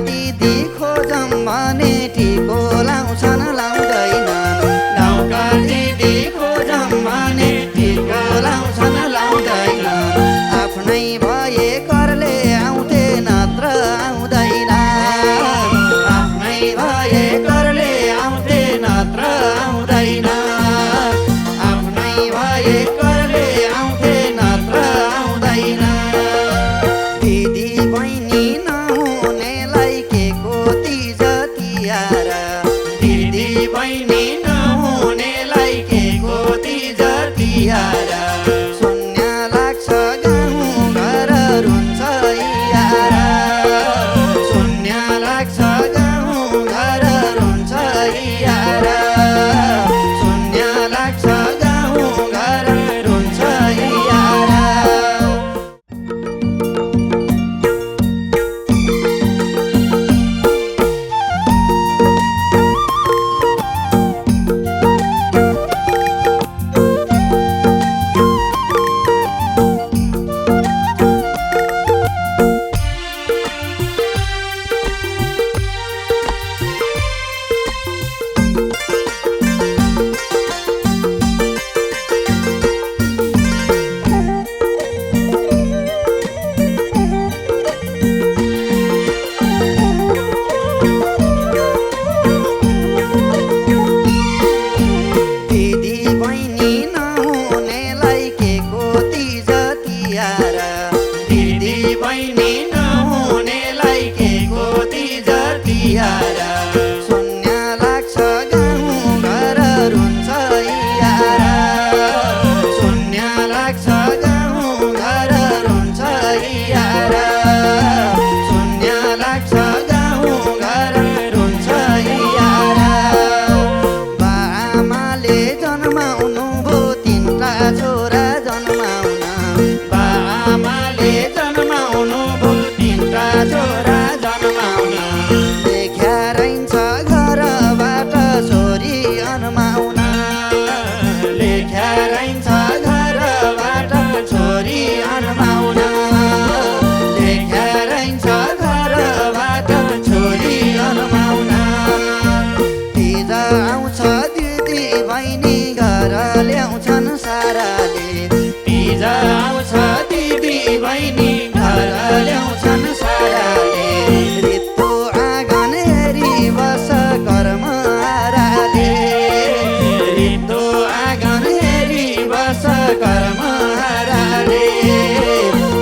दिदी खोजम भने टिको लाउँछन् लाउँदैनन्। गाउँका दिदी खोजम भने टिको लाउँछन् लाउँदैनन्। आफ्नै भए करले आउँथे नत्र आउँदैन। आफ्नै भए करले आउँथे नत्र आउँदैन। आफ्नै भए करले आउँथे नत्र आउँदैन। दिदी बहिनी नहुनेलाई के को तिज तिहार। दिदी बहिनी नहुनेलाई के को तिज तिहार। शून्य लाग्छ गाउँ घर रुन्छ यार। शून्य लाग्छ गाउँ घर रुन्छ यार। शून्य लाग्छ गाउँ घर रुन्छ यार। दिदी बहिनी नहुनेलाई के को तिज तिहार। दिदी बहिनी नहुनेलाई के को तिज तिहार। शून्य लाग्छ गाउँ घर रुन्छ यार। शून्य लाग्छ गाउँ घर रुन्छ यार। शून्य लाग्छ गाउँ घर रुन्छ यार। बाआमाले जन्माउनु भो तिनटा छोरा जन्माउन। बाआमाले जन्माउनु भो तिनटा छोरा जन्माउन। लेख्या रहन्छ घरबाट छोरी अन्माउन। लेख्या रहन्छ घरबाट छोरी अन्माउन। लेख्या रहन्छ घरबाट छोरी अन्माउन। तिज आउँछ दिदी बहिनी घर ल्याउँछन् साराले। तिज आउँछ दिदी बहिनी घर ल्याउँछन् साराले। रित्तो आँगन हेरी बस कर्म हाराले। रित्तो आँगन हेरी बस कर्म हाराले।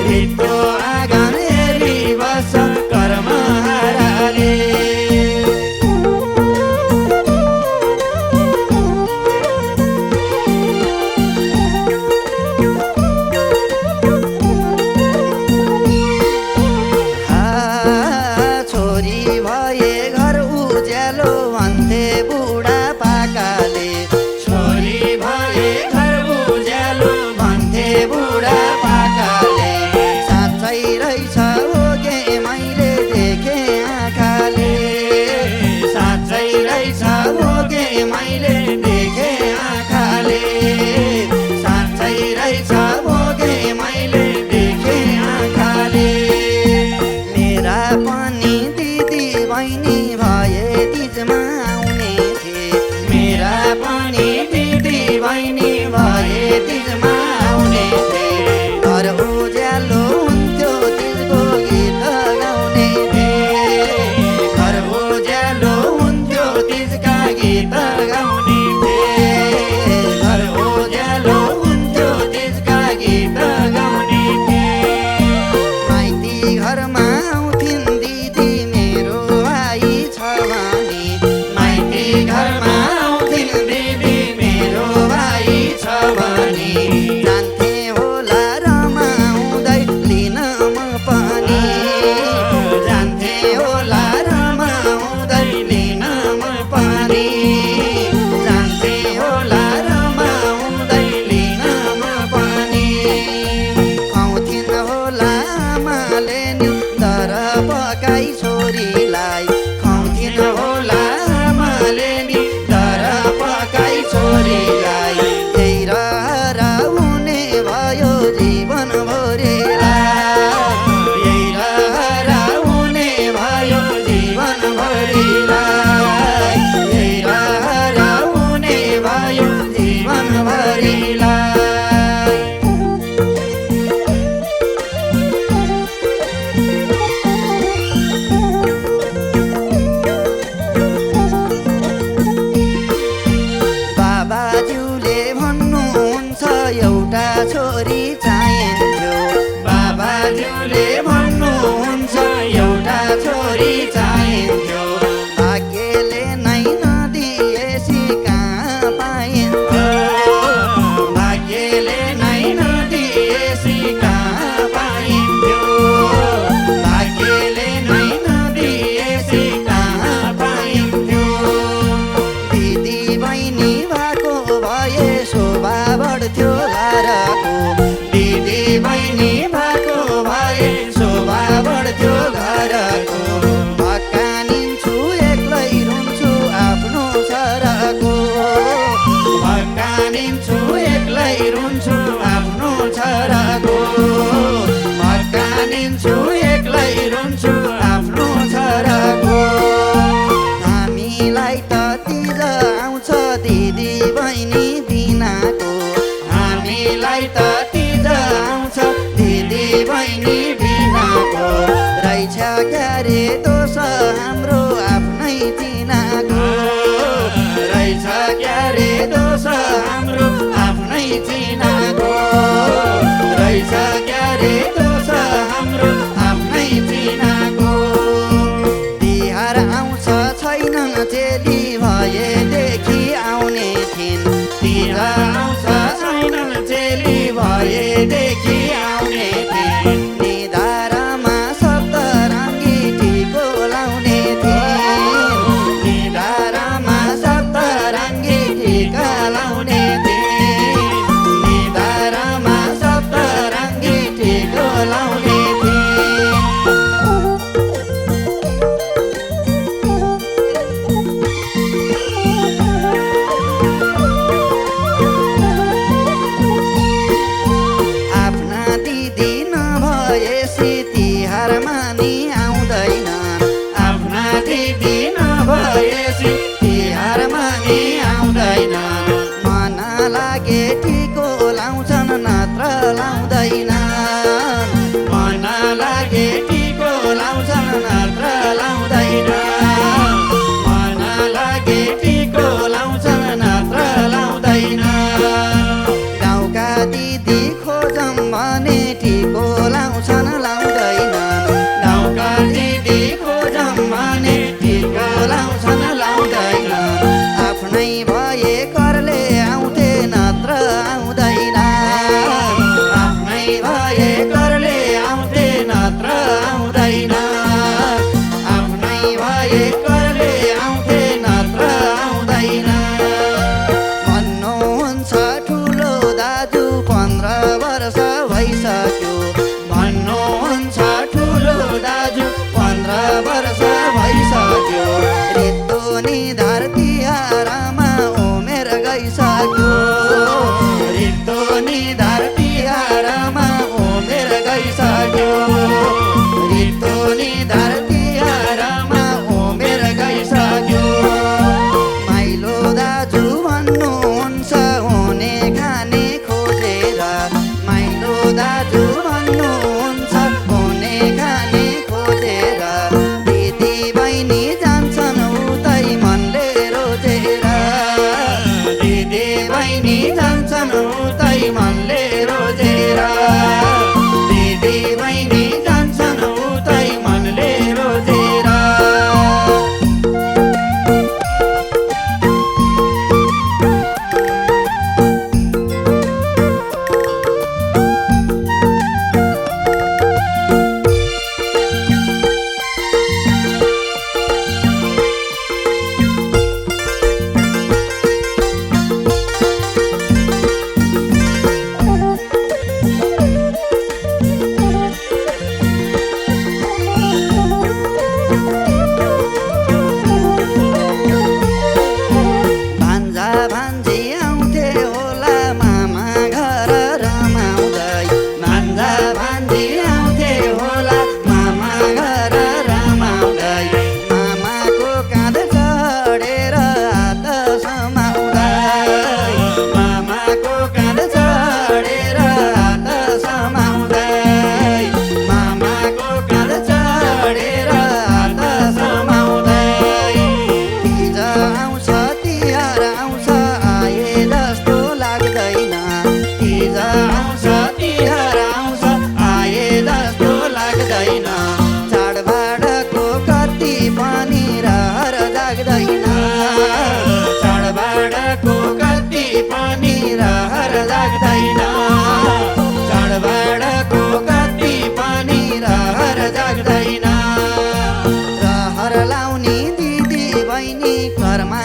रित्तो आँगन हेरी बस कर्म हाराले। छोरी भए घर उज्यालो भन्थे बुढा पाकाले। छोरी भए घर उज्यालो भन्थे बुढा पाकाले। साँच्चै रहेछ हो गे मैले देखे आँखाले। साँच्चै रहेछ हो गे मैले देखे आँखाले। साँच्चै रहेछ हो गे मैले देखे आँखाले। मेरा पनि दिदी बहिनी भए तिजमा आउने थिए। मेरा पनि दिदी बहिनी भए तिजमा आउने थिए। घर उज्यालो हुन्थ्यो तिजको गीत गाउने थिए। घर उज्यालो हुन्थ्यो तिजका गीत गाउने थिए। घर उज्यालो हुन्थ्यो तिजका गीत गाउने थिए। माइती घरमा आउँथिन् दिदी मेरो भाइ छ भने। माइती घरमा आउँथिन् दिदी मेरो भाइ छ भने। जान्थे होला रमाउँदै लिन म पनि। जान्थे होला रमाउँदै लिन म पनि। जान्थे होला रमाउँदै लिन म पनि। आउँथिन् होला आमाले निन्दर पकाई छोरीलाई। खुवाउँथिन् होला आमाले निन्दर पकाई छोरीलाई। त्यही रहर हुने भयो जीवनभरिलाई। यही रहर हुने भयो जीवनभरिलाई। क्यारे दोष हाम्रो आफ्नै चिनाको रहेछ क्यारे दोष हाम्रो आफ्नै चिनाको रहेछ क्यारे दोष हाम्रो आफ्नै चिनाको तिहार आउँछ छैनन् चेली भएदेखि आउने थिइन् तिहार आउँछ छैनन् चेली भएदेखि आउने थिइन् निधारमा सप्तरङ्गी टिको लाउने थिइन् निधारमा सप्तरङ्गी टिका लाउने थिइन् निधारमा सप्तरङ्गी टिको लाउने तिहारमा नि आउँदैन आफ्ना दिदी नभएपछि तिहारमा नि आउँदैन मन लागे टिको लाउँछन् नत्र लाउँदैन मन लागे टिको लाउँछन् नत्र लाउँदैन मन लागे टिको लाउँछन् नत्र लाउँदैन गाउँका दिदी खोजौँ भने टिको लाउँछन् लाउँदैन गाउँका दिदी खोजौँ भने टिको लाउँछन् लाउँदैन आफ्नै भए करले आउँथे नत्र आउँदैन आफ्नै भए करले आउँथे नत्र आउँदैन आफ्नै भए करले आउँथे नत्र आउँदैन भन्नुहुन्छ ठुलो दाजु 15 वर्ष भइसक्यो भन्नुहुन्छ ठुलो दाजु 15 वर्ष भइसक्यो रित्तो निधार तिहारमा उमेर गइसक्यो रित्तो निधार तिहारमा उमेर गइसक्यो रित्तो निधार तिहारमा उमेर गइसक्यो माइलो दाजु भन्नुहुन्छ हुने खाने खोजेर माइलो दाजु भन्नुहुन्छ हुने खाने खोजेर दिदी बहिनी जान्छन् उतै मनले रोजेर दिदी बहिनी जान्छन् उतै मनले रोजेर दिदी बहिनी जान्छन् उतै मनले रोजेर भान्जा भान्जी आउँथे होला मामा घर रमाउँदै भान्जा भान्जी आउँथे होला मामा घर रमाउँदै मामाको काँध चढेर हात समाउँदै मामाको काँध चढेर हात समाउँदै मामाको काँध चढेर हात समाउँदै तिज आउँछ तिहार आउँछ आए जस्तो लाग्दैन तिज आउँछ तिहार आउँछ आए जस्तो लाग्दैन चाडबाडको कति पनि रहर जाग्दैन चाडबाडको कति पनि रहर जाग्दैन चाडबाडको कति पनि रहर जाग्दैन रहर लाउने दिदी बहिनी घरमा